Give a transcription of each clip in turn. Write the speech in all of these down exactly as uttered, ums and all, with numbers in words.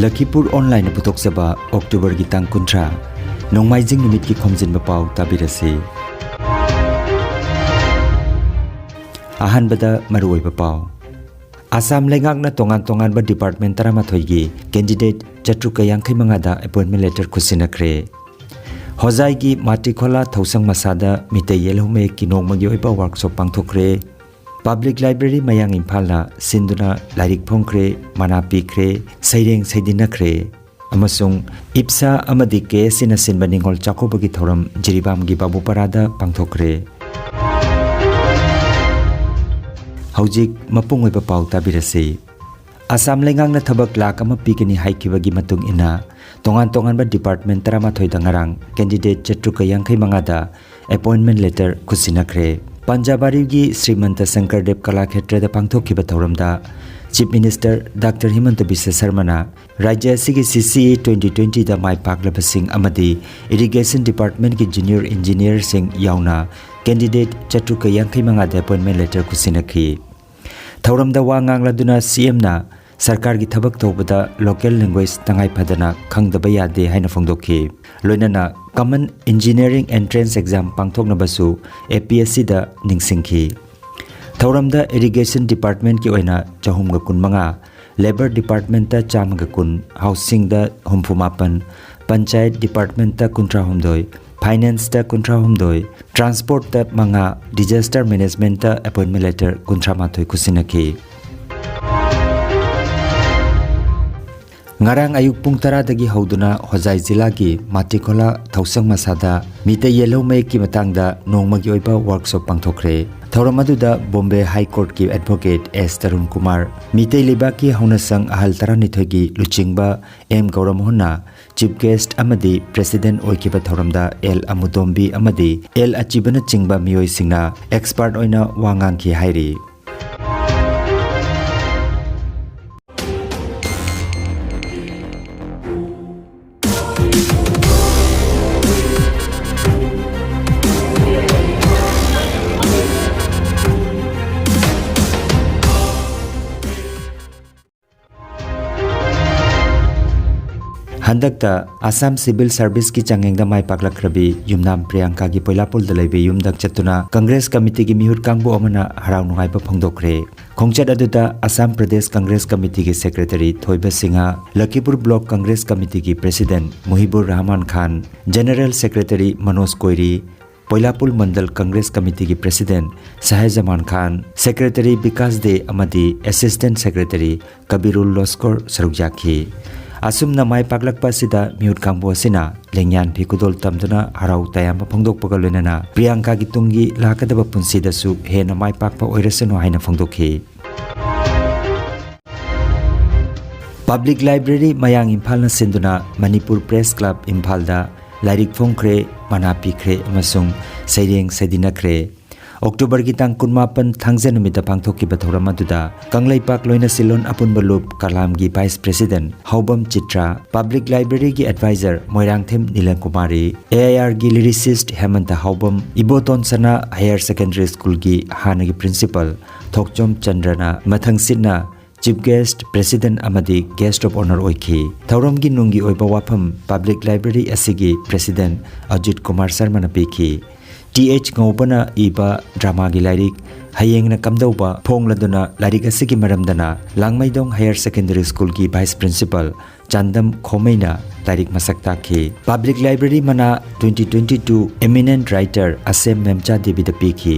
ꯂꯈꯤꯄꯨꯔ ꯑꯣꯟꯂꯥꯏꯟꯅ ꯄꯨꯊꯣꯛꯆꯕ ꯑꯣꯛꯇꯣꯕꯔꯒꯤ ꯇꯥꯡ ꯀꯨꯟꯊ꯭ꯔꯥ, ꯅꯣꯡꯃꯥꯏꯖꯤꯡ ꯅꯨꯃꯤꯠꯀꯤ ꯈꯣꯝꯖꯤꯟꯕ ꯄꯥꯎ ꯇꯥꯕꯤꯔꯁꯤ꯫ ꯑꯍꯥꯟꯕꯗ ꯃꯔꯨꯑꯣꯏꯕ ꯄꯥꯎ꯫ ꯑꯁꯥꯝ ꯂꯩꯉꯥꯛꯅ ꯇꯣꯉꯥꯟ ꯇꯣꯉꯥꯟꯕ ꯗꯤꯄꯥꯔꯠꯃꯦꯟ ꯇꯔꯥꯃꯥꯊꯣꯏꯒꯤ ꯀꯦꯟꯗꯤꯗꯦꯠ ꯆꯥꯇ꯭ꯔꯨꯛꯀ ꯌꯥꯡꯈꯩ ꯃꯉꯥꯗ ꯑꯦꯄꯣꯏꯟꯃꯦꯟ ꯂꯦꯇꯔ ꯈꯨꯠꯁꯤꯟꯅꯈ꯭ꯔꯦ꯫ ꯍꯣꯖꯥꯏꯒꯤ ꯃꯥꯇꯤꯈꯣꯂꯥ ꯊꯧꯁꯪ ꯃꯁꯥꯗ ꯃꯤꯇꯩ ꯌꯦꯜꯍꯧ ꯃꯌꯦꯛꯀꯤ ꯅꯣꯡꯃꯒꯤ ꯑꯣꯏꯕ ꯋꯥꯔꯛꯁꯣꯞ ꯄꯥꯡꯊꯣꯛꯈ꯭ꯔꯦ꯫ ꯄꯕ꯭ꯂꯤꯛ ꯂꯥꯏꯕ꯭ꯔꯦꯔꯤ ꯃꯌꯥꯡ ꯏꯝꯐꯥꯜꯅ ꯁꯤꯟꯗꯨꯅ ꯂꯥꯏꯔꯤꯛ ꯐꯣꯡꯈ꯭ꯔꯦ, ꯃꯅꯥ ꯄꯤꯈ꯭ꯔꯦ, ꯁꯩꯔꯦꯡ ꯁꯩꯗꯤꯟꯅꯈ꯭ꯔꯦ꯫ ꯑꯃꯁꯨꯡ ꯏꯞꯁꯥ ꯑꯃꯗꯤ ꯀꯦ ꯑꯦꯁ ꯁꯤꯅ ꯁꯤꯟꯕ ꯅꯤꯉꯣꯜ ꯆꯥꯛꯀꯧꯕꯒꯤ ꯊꯧꯔꯝ ꯖꯤꯔꯤꯕꯥꯝꯒꯤ ꯕꯥꯕꯨꯄꯥꯔꯥꯗ ꯄꯥꯡꯊꯣꯛꯈ꯭ꯔꯦ꯫ ꯍꯧꯖꯤꯛ ꯃꯄꯨꯡ ꯑꯣꯏꯕ ꯄꯥꯎ ꯇꯥꯕꯤꯔꯁꯤ꯫ ꯑꯁꯥꯝ ꯂꯩꯉꯥꯛꯅ ꯊꯕꯛ ꯂꯥꯈ ꯑꯃ ꯄꯤꯒꯅꯤ ꯍꯥꯏꯈꯤꯕꯒꯤ ꯃꯇꯨꯡ ꯏꯟꯅ, ꯇꯣꯉꯥꯟ ꯇꯣꯉꯥꯟꯕ ꯗꯤꯄꯥꯔꯠꯃꯦꯟ ꯇꯔꯥꯃꯥꯊꯣꯏꯗ ꯉꯔꯥꯡ ꯀꯦꯟꯗꯤꯗꯦꯠ ꯆꯥꯇ꯭ꯔꯨꯛꯀ ꯌꯥꯡꯈꯩ ꯃꯉꯥꯗ ꯑꯦꯄꯣꯏꯟꯃꯦꯟ ꯂꯦꯇꯔ ꯈꯨꯠꯁꯤꯟꯅꯈ꯭ꯔꯦ꯫ ꯄꯟꯖꯥꯕꯥꯔꯤꯒꯤ ꯁ꯭ꯔꯤꯃꯟꯇ ꯁꯪꯀꯔꯗꯦꯕ ꯀꯂꯥꯈꯦꯇ꯭ꯔꯗ ꯄꯥꯡꯊꯣꯛꯈꯤꯕ ꯊꯧꯔꯝꯗ ꯆꯤꯐ ꯃꯤꯅꯤꯁꯇꯔ ꯗꯥꯛꯇꯔ ꯍꯤꯃꯟꯇ ꯕꯤꯁ꯭ꯋ ꯁꯔꯃꯅ ꯔꯥꯖ꯭ꯌ ꯑꯁꯤꯒꯤ ꯁꯤ ꯁꯤ ꯏ ꯇ꯭ꯋꯦꯟꯇꯤ ꯇ꯭ꯋꯦꯟꯇꯤꯗ ꯃꯥꯏ ꯄꯥꯛꯂꯕꯁꯤꯡ ꯑꯃꯗꯤ ꯏꯔꯤꯒꯦꯁꯟ ꯗꯤꯄꯥꯔꯠꯃꯦꯟꯒꯤ ꯖꯨꯅꯤꯌꯔ ꯏꯟꯖꯤꯅꯤꯌꯔꯁꯤꯡ ꯌꯥꯎꯅ ꯀꯦꯟꯗꯤꯗꯦꯠ ꯆꯥꯇ꯭ꯔꯨꯛꯀ ꯌꯥꯡꯈꯩ ꯃꯉꯥꯗ ꯑꯦꯄꯣꯏꯟꯃꯦꯟ ꯂꯦꯇꯔ ꯈꯨꯠꯁꯤꯟꯅꯈꯤ꯫ ꯊꯧꯔꯝꯗ ꯋꯥ ꯉꯥꯡꯂꯗꯨꯅ ꯁꯤ ꯑꯦꯝꯅ ꯁꯔꯀꯥꯔꯒꯤ ꯊꯕꯛ ꯇꯧꯕꯗ ꯂꯣꯀꯦꯜ ꯂꯦꯡꯒ꯭ꯋꯦꯖ ꯇꯉꯥꯏ ꯐꯗꯅ ꯈꯪꯗꯕ ꯌꯥꯗꯦ ꯍꯥꯏꯅ ꯐꯣꯡꯗꯣꯛꯈꯤ꯫ ꯂꯣꯏꯅꯅ ꯀꯃꯟ ꯏꯟꯖꯤꯅꯤꯌꯔꯤꯡ ꯑꯦꯟꯇ꯭ꯔꯦꯟꯁ ꯑꯦꯛꯖꯥꯝ ꯄꯥꯡꯊꯣꯛꯅꯕꯁꯨ ꯑꯦ ꯄꯤ ꯑꯦꯁ ꯁꯤꯗ ꯅꯤꯡꯁꯤꯡꯈꯤ꯫ ꯊꯧꯔꯝꯗ ꯏꯔꯤꯒꯦꯁꯟ ꯗꯤꯄꯥꯔꯠꯃꯦꯟꯠꯀꯤ ꯑꯣꯏꯅ ꯆꯍꯨꯝꯒ ꯀꯨꯟꯃꯉꯥ, ꯂꯦꯕꯔ ꯗꯤꯄꯥꯔꯠꯃꯦꯟꯠꯇ ꯆꯥꯝꯃꯒ ꯀꯨꯟ, ꯍꯥꯎꯁꯤꯡꯗ ꯍꯨꯝꯐꯨ ꯃꯥꯄꯟ, ꯄꯟꯆꯥꯌꯠ ꯗꯤꯄꯥꯔꯠꯃꯦꯟꯠꯇ ꯀꯨꯟꯊ꯭ꯔꯥ ꯍꯨꯝꯗꯣꯏ, ꯐꯥꯏꯅꯥꯟꯁꯇ ꯀꯨꯟꯊ꯭ꯔꯥ ꯍꯨꯝꯗꯣꯏ, ꯇ꯭ꯔꯥꯟꯁꯄꯣꯔꯠꯇ ꯃꯉꯥ, ꯗꯤꯖꯥꯁꯇꯔ ꯃꯦꯅꯦꯖꯃꯦꯟꯠꯇ ꯑꯦꯄꯣꯏꯟꯃꯦꯟꯠ ꯂꯦꯇꯔ ꯀꯨꯟꯊ꯭ꯔꯥ ꯃꯥꯊꯣꯏ ꯈꯨꯠꯁꯤꯟꯅꯈꯤ꯫ ꯉꯔꯥꯡ ꯑꯌꯨꯛ ꯄꯨꯡ ꯇꯔꯥꯗꯒꯤ ꯍꯧꯗꯨꯅ ꯍꯣꯖꯥꯏ ꯖꯤꯂꯥꯒꯤ ꯃꯥꯇꯤꯈꯣꯂꯥ ꯊꯧꯁꯪ ꯃꯁꯥꯗ ꯃꯤꯇꯩ ꯌꯦꯜꯍꯧ ꯃꯌꯦꯛꯀꯤ ꯃꯇꯥꯡꯗ ꯅꯣꯡꯃꯒꯤ ꯑꯣꯏꯕ ꯋꯥꯔꯛꯁꯣꯞ ꯄꯥꯡꯊꯣꯛꯈ꯭ꯔꯦ꯫ ꯊꯧꯔꯝ ꯑꯗꯨꯗ ꯕꯣꯝꯕꯦ ꯍꯥꯏ ꯀꯣꯔꯠꯀꯤ ꯑꯦꯗꯚꯣꯀꯦꯠ ꯑꯦꯁ ꯇꯔꯨꯟ ꯀꯨꯃꯥꯔ, ꯃꯤꯇꯩ ꯂꯩꯕꯥꯛꯀꯤ ꯍꯧꯅꯁꯪ ꯑꯍꯜ ꯇꯔꯥꯅꯤꯊꯣꯏꯒꯤ ꯂꯨꯆꯤꯡꯕ ꯑꯦꯝ ꯒꯧꯔꯃꯣꯍꯟꯅ ꯆꯤꯐ ꯒꯦꯁ꯭ꯠ ꯑꯃꯗꯤ ꯄ꯭ꯔꯦꯁꯤꯗꯦꯟꯠ ꯑꯣꯏꯈꯤꯕ ꯊꯧꯔꯝꯗ ꯑꯦꯜ ꯑꯃꯨꯇꯣꯝꯕꯤ ꯑꯃꯗꯤ ꯑꯦꯜ ꯑꯆꯤꯕꯅꯆꯤꯡꯕ ꯃꯤꯑꯣꯏꯁꯤꯡꯅ ꯑꯦꯛꯁꯄꯔꯠ ꯑꯣꯏꯅ ꯋꯥ ꯉꯥꯡꯈꯤ ꯍꯥꯏꯔꯤ꯫ ꯍꯟꯗꯛꯇ ꯑꯁꯥꯝ ꯁꯤꯚꯤꯜ ꯁꯔꯚꯤꯁꯀꯤ ꯆꯥꯡꯌꯦꯡꯗ ꯃꯥꯏ ꯄꯥꯛꯂꯛꯈ꯭ꯔꯕꯤ ꯌꯨꯝꯅꯥꯝ ꯄ꯭ꯔꯤꯌꯥꯡꯀꯥꯒꯤ ꯄꯣꯏꯂꯥꯄꯨꯜꯗ ꯂꯩꯕ ꯌꯨꯝꯗ ꯆꯠꯇꯨꯅ ꯀꯪꯒ꯭ꯔꯦꯁ ꯀꯃꯤꯇꯤꯒꯤ ꯃꯤꯍꯨꯠ ꯀꯥꯡꯕꯨ ꯑꯃꯅ ꯍꯔꯥꯎ ꯅꯨꯡꯉꯥꯏꯕ ꯐꯣꯡꯗꯣꯛꯈ꯭ꯔꯦ꯫ ꯈꯣꯡꯆꯠ ꯑꯗꯨꯗ ꯑꯁꯥꯝ ꯄ꯭ꯔꯗꯦꯁ ꯀꯪꯒ꯭ꯔꯦꯁ ꯀꯃꯤꯇꯤꯒꯤ ꯁꯦꯀ꯭ꯔꯦꯇꯔꯤ ꯊꯣꯏꯕ ꯁꯤꯡꯍ, ꯂꯈꯤꯄꯨꯔ ꯕ꯭ꯂꯣꯛ ꯀꯪꯒ꯭ꯔꯦꯁ ꯀꯃꯤꯇꯤꯒꯤ president Muhibur Rahman Khan, general secretary Manoj Koiri, Poilapul Mandal Congress ꯀꯃꯤꯇꯤꯒꯤ ꯄ꯭ꯔꯦꯁꯤꯗꯦꯟꯠ ꯁꯍꯦꯖꯃꯥꯟ ꯈꯥꯟ, ꯁꯦꯀ꯭ꯔꯦꯇꯔꯤ ꯕꯤꯀꯥꯁ ꯗꯦ ꯑꯃꯗꯤ ꯑꯦꯁꯤꯁꯇꯦꯟꯠ ꯁꯦꯀ꯭ꯔꯦꯇꯔꯤ ꯀꯕꯤꯔꯨꯜ ꯂꯣꯁꯀꯣꯔ ꯁꯔꯨꯛ ꯌꯥꯈꯤ꯫ ꯑꯁꯨꯝꯅ ꯃꯥꯏ ꯄꯥꯛꯂꯛꯄ ꯑꯁꯤꯗ ꯃꯤꯍꯨꯠ ꯀꯥꯡꯕꯨ ꯑꯁꯤꯅ ꯂꯦꯡꯌꯥꯟ ꯐꯤ ꯈꯨꯗꯣꯜ ꯇꯝꯗꯨꯅ ꯍꯔꯥꯎ ꯇꯌꯥꯝꯕ ꯐꯣꯡꯗꯣꯛꯄꯒ ꯂꯣꯏꯅꯅ ꯄ꯭ꯔꯤꯌꯥꯡꯀꯥꯒꯤ ꯇꯨꯡꯒꯤ ꯂꯥꯛꯀꯗꯕ ꯄꯨꯟꯁꯤꯗꯁꯨ ꯍꯦꯟꯅ ꯃꯥꯏ ꯄꯥꯛꯄ ꯑꯣꯏꯔꯁꯅꯨ ꯍꯥꯏꯅ ꯐꯣꯡꯗꯣꯛꯈꯤ꯫ ꯄꯕ꯭ꯂꯤꯛ ꯂꯥꯏꯕ꯭ꯔꯦꯔꯤ ꯃꯌꯥꯡ ꯏꯝꯐꯥꯜꯅ ꯁꯤꯟꯗꯨꯅ ꯃꯅꯤꯄꯨꯔ ꯄ꯭ꯔꯦꯁ ꯀ꯭ꯂꯕ ꯏꯝꯐꯥꯜꯗ ꯂꯥꯏꯔꯤꯛ ꯐꯣꯡꯈ꯭ꯔꯦ, ꯃꯅꯥ ꯄꯤꯈ꯭ꯔꯦ ꯑꯃꯁꯨꯡ ꯁꯩꯔꯦꯡ ꯁꯩꯗꯤꯟꯅꯈ꯭ꯔꯦ꯫ ꯑꯣꯛꯇꯣꯕꯔꯒꯤ ꯇꯥꯡ ꯀꯨꯟꯃꯥꯄꯟ ꯊꯥꯡꯖ ꯅꯨꯃꯤꯠꯇ ꯄꯥꯡꯊꯣꯛꯈꯤꯕ ꯊꯧꯔꯝ ꯑꯗꯨꯗ ꯀꯪꯂꯩꯄꯥꯛ ꯂꯣꯏꯅ ꯁꯤꯜꯂꯣꯟ ꯑꯄꯨꯟꯕ ꯂꯨꯞ ꯀꯂꯥꯝꯒꯤ vice president Haobam Chitra, public ꯂꯥꯏꯕ꯭ꯔꯦꯔꯤꯒꯤ adviser Moirangthem Nilan Kumari, A I ꯑꯥꯔꯒꯤ lyricist Hemanta Haobam, Iboton Sana higher secondary ꯁ꯭ꯀꯨꯜꯒꯤ ꯍꯥꯟꯅꯒꯤ ꯄ꯭ꯔꯤꯟꯁꯤꯄꯥꯜ ꯊꯣꯛꯆꯣꯝ ꯆꯟꯗ꯭ꯔꯅ ꯃꯊꯪꯁꯤꯠꯅ ꯆꯤꯐ ꯒꯦꯁꯠ, ꯄ꯭ꯔꯦꯁꯤꯗꯦꯟꯠ ꯑꯃꯗꯤ ꯒꯦꯁꯠ ꯑꯣꯐ ꯑꯣꯅꯔ ꯑꯣꯏꯈꯤ꯫ ꯊꯧꯔꯝꯒꯤ ꯅꯨꯡꯒꯤ ꯑꯣꯏꯕ ꯋꯥꯐꯝ ꯄꯕ꯭ꯂꯤꯛ ꯂꯥꯏꯕ꯭ꯔꯦꯔꯤ ꯑꯁꯤꯒꯤ ꯄ꯭ꯔꯦꯁꯤꯗꯦꯟꯠ ꯑꯖꯤꯠ ꯀꯨꯃꯥꯔ ꯁꯔꯃꯅ ꯄꯤꯈꯤ꯫ ꯇꯤ ꯑꯩꯆ ꯉꯧꯕꯅ ꯏꯕ ꯗ꯭ꯔꯃꯥꯒꯤ ꯂꯥꯏꯔꯤꯛ ꯍꯌꯦꯡꯅ ꯀꯝꯗꯧꯕ ꯐꯣꯡꯂꯗꯨꯅ ꯂꯥꯏꯔꯤꯛ ꯑꯁꯤꯒꯤ ꯃꯔꯝꯗꯅ ꯂꯥꯡꯃꯩꯗꯣꯡ ꯍꯥꯌꯔ ꯁꯦꯀꯦꯟꯗꯔꯤ ꯁ꯭ꯀꯨꯜꯒꯤ ꯚꯥꯏꯁ ꯄ꯭ꯔꯤꯟꯁꯤꯄꯥꯜ ꯆꯥꯟꯗꯝ ꯈꯣꯃꯩꯅ ꯂꯥꯏꯔꯤꯛ ꯃꯁꯛ ꯇꯥꯛꯈꯤ꯫ ꯄꯕ꯭ꯂꯤꯛ ꯂꯥꯏꯕ꯭ꯔꯦꯔꯤ ꯃꯅꯥ twenty twenty two eminent writer ꯑꯁꯦꯝ ꯃꯦꯝꯆꯥ ꯗꯦꯕꯤꯗ ꯄꯤꯈꯤ꯫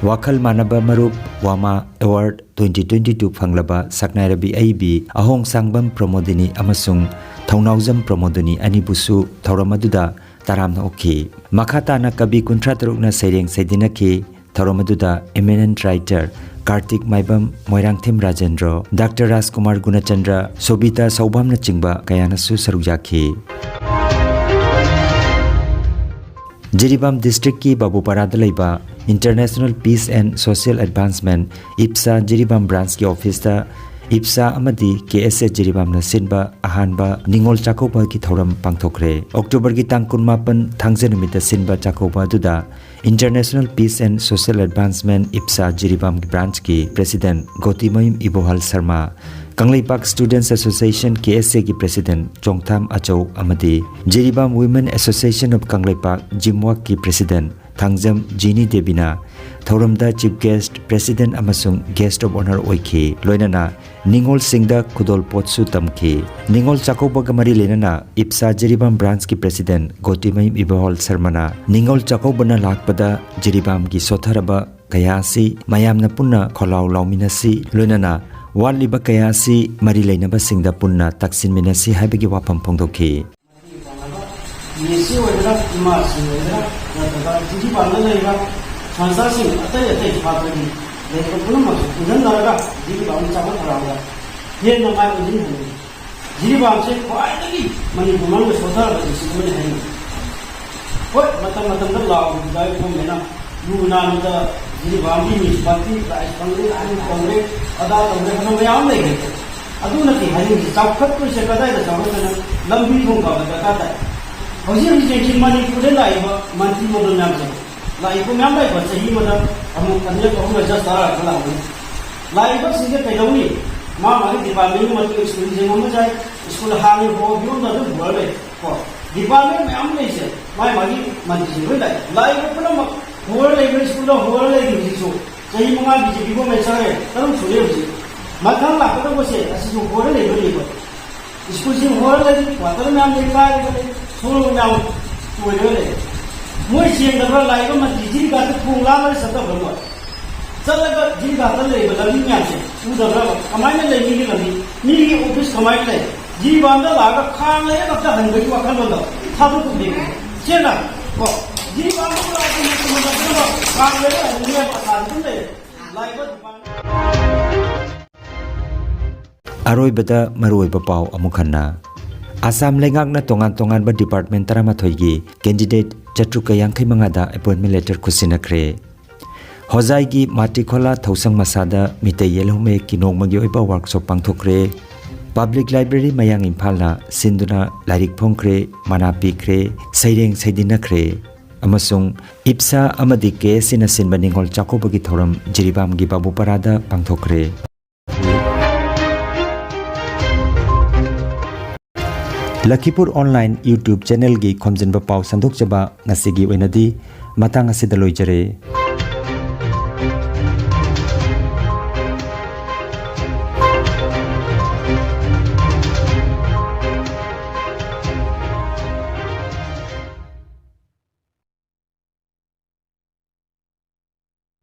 ꯋꯥꯈꯜ ꯃꯥꯟꯅꯕ ꯃꯔꯨꯞ ꯋꯥꯃꯥ ꯑꯦꯋꯥꯔꯗ twenty twenty two ꯐꯪꯂꯕ ꯁꯛꯅꯥꯏꯔꯕꯤ ꯑꯏꯕꯤ ꯑꯍꯣꯡꯁꯥꯡꯕꯝ ꯄ꯭ꯔꯃꯣꯗꯤꯅꯤ ꯑꯃꯁꯨꯡ ꯊꯧꯅꯥꯎꯖꯝ ꯄ꯭ꯔꯃꯣꯗꯤꯅꯤ ꯑꯅꯤꯕꯨꯁꯨ ꯊꯧꯔꯝ ꯑꯗꯨꯗ ꯇꯔꯥꯝꯅ ꯑꯣꯛꯈꯤ꯫ ꯃꯈꯥ ꯇꯥꯅ ꯀꯕꯤ ꯀꯨꯟꯊ꯭ꯔꯥ ꯇꯔꯨꯛꯅ ꯁꯩꯔꯦꯡ ꯁꯩꯗꯤꯟꯅꯈꯤ꯫ ꯊꯧꯔꯝ ꯑꯗꯨꯗ eminent writer Kartik Maibam, Moirangthem Rajendro, doctor Rajkumar Gunachandra, Sobita ꯁꯧꯕꯥꯝꯅꯆꯤꯡꯕ ꯀꯌꯥꯅꯁꯨ ꯁꯔꯨꯛ ꯌꯥꯈꯤ꯫ ꯖꯤꯔꯤꯕꯥꯝ ꯗꯤꯁꯇ꯭ꯔꯤꯛꯀꯤ ꯕꯥꯕꯨꯄꯥꯔꯥꯗ ꯂꯩꯕ International Peace and Social Advancement, ꯏꯞꯁꯥ, ꯖꯤꯔꯤꯕꯥꯝ ꯕ꯭ꯔꯥꯟꯁꯀꯤ ꯑꯣꯐꯤꯁꯇ ꯏꯞꯁꯥ ꯑꯃꯗꯤ ꯀꯦ ꯑꯦꯁ ꯑꯦ ꯖꯤꯔꯤꯕꯥꯝꯅ ꯁꯤꯟꯕ ꯑꯍꯥꯟꯕ ꯅꯤꯉꯣꯜ ꯆꯥꯛꯀꯧꯕꯒꯤ ꯊꯧꯔꯝ ꯄꯥꯡꯊꯣꯛꯈ꯭ꯔꯦ꯫ ꯑꯣꯛꯇꯣꯕꯔꯒꯤ ꯇꯥꯡ ꯀꯨꯟꯃꯥꯄꯟ ꯊꯥꯡꯖ ꯅꯨꯃꯤꯠꯇ ꯁꯤꯟꯕ ꯆꯥꯛꯀꯧꯕ ꯑꯗꯨꯗ International Peace and Social Advancement, ꯏꯞꯁꯥ, ꯖꯤꯔꯤꯕꯥꯝ ꯕ꯭ꯔꯥꯟꯁꯀꯤ president Gotimayum Ibohal Sharma, Kangleipak Students Association, K S A ꯒꯤ President ꯆꯣꯡꯊꯥꯝ ꯑꯆꯧ ꯑꯃꯗꯤ Jiribam Women Association of Kangleipak, ꯖꯤꯝꯋꯥꯛꯀꯤ President Thangjam ꯖꯤꯅꯤ ꯗꯦꯕꯤꯅ ꯊꯧꯔꯝꯗ Chief Guest, President ꯑꯃꯁꯨꯡ Guest of Honour ꯑꯣꯏꯈꯤ꯫ ꯂꯣꯏꯅꯅ ꯅꯤꯉꯣꯜꯁꯤꯡꯗ ꯈꯨꯗꯣꯜꯄꯣꯠꯁꯨ ꯇꯝꯈꯤ꯫ ꯅꯤꯉꯣꯜ ꯆꯥꯛꯀꯧꯕꯒ ꯃꯔꯤ ꯂꯩꯅꯅ ꯏꯞꯁꯥ ꯖꯤꯔꯤꯕꯥꯝ Branch ꯀꯤ President ꯒꯣꯇꯤꯃꯌꯨꯝ ꯏꯕꯣꯍꯜ ꯁꯔꯃꯅ ꯅꯤꯉꯣꯜ ꯆꯥꯛꯀꯧꯕꯅ ꯂꯥꯛꯄꯗ ꯖꯤꯔꯤꯕꯥꯝꯒꯤ ꯁꯣꯠꯊꯔꯕ ꯀꯌꯥ ꯑꯁꯤ ꯃꯌꯥꯝꯅ ꯄꯨꯟꯅ ꯈꯣꯜꯂꯥꯎ ꯂꯥꯎꯃꯤꯟꯅꯁꯤ, ꯂꯣꯏꯅꯅ ꯋꯥꯠꯂꯤꯕ ꯀꯌꯥ ꯑꯁꯤ ꯃꯔꯤ ꯂꯩꯅꯕꯁꯤꯡꯗ ꯄꯨꯟꯅ ꯇꯛꯁꯤꯟꯃꯤꯟꯅꯁꯤ ꯍꯥꯏꯕꯒꯤ ꯋꯥꯐꯝ ꯐꯣꯡꯗꯣꯛꯈꯤ꯫ ꯃꯤ ꯑꯁꯤ ꯑꯣꯏꯒꯦꯔꯥ, ꯏꯃꯥꯁꯤꯡ ꯑꯣꯏꯒꯦꯔꯥ, ꯅꯠꯇ꯭ꯔꯒ ꯖꯤꯔꯤꯕꯥꯝꯗ ꯂꯩꯔꯤꯕ ꯁꯪꯁꯊꯥꯁꯤꯡ ꯑꯇꯩ ꯑꯇꯩ ꯁꯥꯇ꯭ꯔꯒꯤ ꯂꯩꯔꯤꯕ ꯄꯨꯝꯅꯃꯛꯁꯨ ꯄꯨꯟꯁꯤꯟꯅꯔꯒ ꯖꯤꯔꯤꯕꯥꯝ ꯆꯥꯎꯈꯠ ꯊꯧꯔꯥꯡꯗ ꯍꯦꯟꯅ ꯃꯥꯏ ꯑꯣꯟꯁꯤꯟꯍꯟꯅꯤꯡꯏ꯫ ꯖꯤꯔꯤꯕꯥꯝꯁꯦ ꯈ꯭ꯋꯥꯏꯗꯒꯤ ꯃꯅꯤꯄꯨꯔ ꯃꯅꯨꯡꯗ ꯁꯣꯠꯊꯔꯕ ꯗꯤꯁꯇ꯭ꯔꯤꯛ ꯑꯃꯅꯤ ꯍꯥꯏꯅꯤꯡꯏ꯫ ꯍꯣꯏ, ꯃꯇꯝ ꯃꯇꯝꯗ ꯂꯥꯎꯔꯤꯕ ꯒꯣꯔꯃꯦꯟꯅ ꯂꯨ ꯅꯥꯟꯕꯗ ꯖꯤꯔꯤꯕꯥꯝꯒꯤ ꯃ꯭ꯌꯨꯅꯤꯁꯤꯄꯥꯂꯤꯇꯤ ꯄ꯭ꯔꯥꯏꯖ ꯐꯪꯗꯦ, ꯑꯗꯨ ꯇꯧꯔꯦ, ꯑꯗꯥ ꯇꯧꯔꯦ ꯍꯥꯏꯅ ꯃꯌꯥꯝ ꯂꯩꯔꯦ꯫ ꯑꯗꯨ ꯅꯠꯇꯦ ꯍꯥꯏꯅꯤꯡꯉꯤꯁꯦ, ꯆꯥꯎꯈꯠꯇꯣꯏꯁꯦ ꯀꯗꯥꯏꯗ ꯆꯥꯎꯈꯠꯇꯣꯏꯅꯣ? ꯂꯝꯕꯤ ꯊꯣꯡ ꯐꯕ ꯗꯔꯀꯥꯔ ꯇꯥꯏ꯫ ꯍꯧꯖꯤꯛ ꯍꯧꯖꯤꯛ ꯌꯦꯡꯁꯤ, ꯃꯅꯤꯄꯨꯔꯗ ꯂꯥꯛꯏꯕ ꯃꯟꯇ꯭ꯔꯤ ꯃꯟꯗꯜ ꯃꯌꯥꯝꯁꯦ, ꯂꯥꯛꯏꯕ ꯃꯌꯥꯝ ꯂꯥꯛꯏꯕ ꯆꯍꯤ ꯑꯃꯗ ꯑꯃꯨꯛ ꯑꯅꯤꯔꯛ ꯑꯍꯨꯝꯂꯛ ꯖꯁ ꯇꯔꯥꯔꯛ ꯂꯥꯛꯑꯝꯒꯅꯤ꯫ ꯂꯥꯛꯏꯕꯁꯤꯡꯁꯦ ꯀꯩꯗꯧꯅꯤ? ꯃꯥ ꯃꯥꯒꯤ ꯗꯤꯄꯥꯔꯠꯃꯦꯟꯒꯤ ꯃꯇꯨꯡ ꯁ꯭ꯀꯨꯜ ꯌꯦꯡꯉꯝꯕ ꯌꯥꯏ, ꯁ꯭ꯀꯨꯜ ꯍꯥꯟꯅꯒꯤ ꯍꯣꯕ ꯐꯤꯕꯝꯗ ꯑꯗꯨꯝ ꯍꯣꯔ ꯂꯩ꯫ ꯀꯣ, ꯗꯤꯄꯥꯔꯠꯃꯦꯟ ꯃꯌꯥꯝ ꯂꯩꯁꯦ, ꯃꯥꯏ ꯃꯥꯒꯤ ꯃꯟꯇ꯭ꯔꯤꯁꯤꯡ ꯂꯣꯏ ꯂꯥꯛꯑꯦ꯫ ꯂꯥꯛꯏꯕ ꯄꯨꯝꯅꯃꯛ ꯍꯣꯔ ꯂꯩꯕ ꯁ꯭ꯀꯨꯜꯗ ꯍꯣꯔ ꯂꯩꯔꯤ ꯍꯧꯖꯤꯛꯁꯨ꯫ ꯆꯍꯤ ꯃꯉꯥ ꯕꯤ ꯖꯦ ꯄꯤ ꯒꯣꯔꯃꯦꯟ ꯆꯪꯉꯦ, ꯇꯔꯨꯛ ꯁꯨꯔꯦ ꯍꯧꯖꯤꯛ꯫ ꯃꯊꯪ ꯂꯥꯛꯀꯗꯧꯕꯁꯦ ꯑꯁꯤꯁꯨ ꯍꯣꯔ ꯂꯩꯕꯅꯦꯕ꯫ ꯁ꯭ꯀꯨꯜꯁꯤꯡ ꯍꯣꯔ ꯂꯩ, ꯀ꯭ꯋꯥꯇꯔ ꯃꯌꯥꯝ ꯂꯩ, ꯀꯥꯏꯔꯒ ꯂꯩ, ꯁꯣꯔꯣꯛ ꯃꯌꯥꯝ ꯇꯣꯏꯔꯒ ꯂꯩ꯫ ꯃꯣꯏ ꯆꯦꯟꯗꯕ꯭ꯔꯥ? ꯂꯥꯛꯏꯕ ꯃꯟꯇ꯭ꯔꯤ ꯖꯤꯔꯤꯕꯥꯝꯗ ꯊꯣꯡ ꯂꯥꯜꯂꯒ ꯆꯠꯇꯕ꯭ꯔꯥ ꯃꯣꯏ? ꯆꯠꯂꯒ ꯖꯤꯔꯤꯕꯥꯝꯗ ꯂꯩꯔꯤꯕ ꯂꯝꯕꯤ ꯃꯌꯥꯝꯁꯦ ꯎꯗꯕ꯭ꯔꯕ? ꯀꯃꯥꯏꯅ ꯂꯩ ꯃꯤꯒꯤ ꯂꯝꯕꯤ? ꯃꯤꯒꯤ ꯑꯣꯐꯤꯁ ꯀꯃꯥꯏꯅ ꯂꯩ? ꯖꯤꯔꯤꯕꯥꯝꯗ ꯂꯥꯛꯑꯒ ꯈꯥꯡ ꯂꯩꯔꯒ ꯑꯝꯇ ꯍꯟꯕꯒꯤ ꯋꯥꯈꯜꯂꯣꯟꯗꯣ ꯊꯥꯗꯣꯛꯄ ꯂꯩꯕ꯫ ꯆꯦꯟꯅ, ꯀꯣ, ꯖꯤꯔꯤꯕꯥꯝꯗ ꯂꯥꯛꯑꯒ ꯈꯥꯡ ꯂꯩꯔꯒ ꯍꯟꯕꯒꯤ ꯑꯁꯥꯗ ꯑꯗꯨꯝ ꯂꯩꯔꯦ꯫ ꯂꯥꯛꯏꯕ ꯗꯤꯄꯥꯔꯠꯃꯦꯟ ꯑꯔꯣꯏꯕꯗ ꯃꯔꯨꯑꯣꯏꯕ ꯄꯥꯎ ꯑꯃꯨꯛ ꯍꯟꯅ꯫ ꯑꯁꯥꯝ ꯂꯩꯉꯥꯛꯅ ꯇꯣꯉꯥꯟ ꯇꯣꯉꯥꯟꯕ ꯗꯤꯄꯥꯔꯠꯃꯦꯟ ꯇꯔꯥꯃꯥꯊꯣꯏꯒꯤ ꯀꯦꯟꯗꯤꯗꯦꯠ ꯆꯥꯇ꯭ꯔꯨꯛꯀ ꯌꯥꯡꯈꯩ ꯃꯉꯥꯗ ꯑꯦꯄꯣꯏꯟꯃꯦꯟ ꯂꯦꯇꯔ ꯈꯨꯠꯁꯤꯟꯅꯈ꯭ꯔꯦ꯫ ꯍꯣꯖꯥꯏꯒꯤ ꯃꯥꯇꯤꯈꯣꯂꯥ ꯊꯧꯁꯪ ꯃꯁꯥꯗ ꯃꯤꯇꯩ ꯌꯦꯜꯍꯧꯃꯦꯛꯀꯤ ꯅꯣꯡꯃꯒꯤ ꯑꯣꯏꯕ ꯋꯥꯔꯛꯁꯣꯞ ꯄꯥꯡꯊꯣꯛꯈ꯭ꯔꯦ꯫ ꯄꯕ꯭ꯂꯤꯛ ꯂꯥꯏꯕ꯭ꯔꯦꯔꯤ ꯃꯌꯥꯡ ꯏꯝꯐꯥꯜꯅ ꯁꯤꯟꯗꯨꯅ ꯂꯥꯏꯔꯤꯛ ꯐꯣꯡꯈ꯭ꯔꯦ, ꯃꯅꯥ ꯄꯤꯈ꯭ꯔꯦ, ꯁꯩꯔꯦꯡ ꯁꯩꯗꯤꯟꯅꯈ꯭ꯔꯦ꯫ ꯑꯃꯁꯨꯡ ꯏꯞꯁꯥ ꯑꯃꯗꯤ ꯀꯦ ꯑꯦꯁ ꯁꯤꯅ ꯁꯤꯟꯕ ꯅꯤꯉꯣꯜ ꯆꯥꯛꯀꯧꯕꯒꯤ ꯊꯧꯔꯝ ꯖꯤꯔꯤꯕꯥꯝꯒꯤ ꯕꯥꯕꯨꯄꯥꯔꯥꯗ ꯄꯥꯡꯊꯣꯛꯈ꯭ꯔꯦ꯫ ꯂꯈꯤꯄꯨꯔ ꯑꯣꯟꯂꯥꯏꯟ YouTube ꯆꯦꯅꯦꯜꯒꯤ ꯈꯣꯝꯖꯤꯟꯕ ꯄꯥꯎ ꯁꯟꯗꯣꯛꯆꯕ ꯉꯁꯤꯒꯤ ꯑꯣꯏꯅꯗꯤ ꯃꯇꯥꯡ ꯑꯁꯤꯗ ꯂꯣꯏꯖꯔꯦ꯫